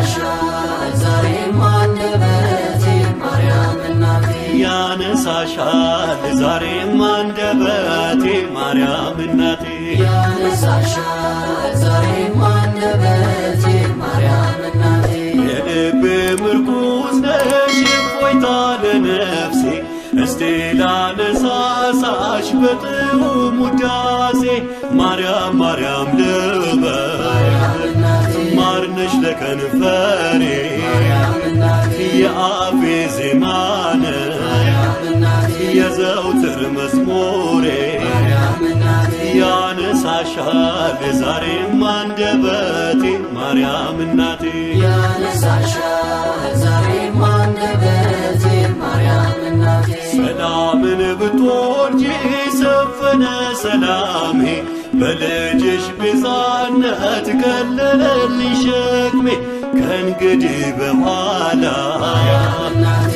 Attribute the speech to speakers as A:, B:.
A: ያነሳሻል ዛሬም አንደበቴ ማርያም እናቴ።
B: ያነሳሻል ዛሬም አንደበቴ ማርያም እናቴ።
A: ያነሳሻል ዛሬም አንደበቴ ማርያም እናቴ።
B: የልቤ ምርኩዝ ነሽ፣ እፎይታ ለነፍሴ፣ እስቲ ላነሳሳሽ በጥዑም ውዳሴ። ማርያም ማርያም ልበል፣
A: ማርያም እናቴ፣
B: ማርነሽ ለከንፈሬ፣
A: ማርያም እናቴ፣
B: የአፌ ዜማ ነሽ፣
A: ማርያም እናቴ፣
B: የዘውትር መዝሙሬ።
A: ማርያም እናቴ።
B: ያነሳሻል ዛሬም አንደበቴ ማርያም እናቴ።
A: ያነሳሻል ዛሬም አንደበቴ ማርያም እናቴ።
B: ሰላምን ብትወልጂ ሰፈነ ሰላሜ፣ በልጅሽ ቤዛነት ቀለለልኝ ሸክሜ። ከእንግዲህ በኋላ
A: ማርያም እናቴ፣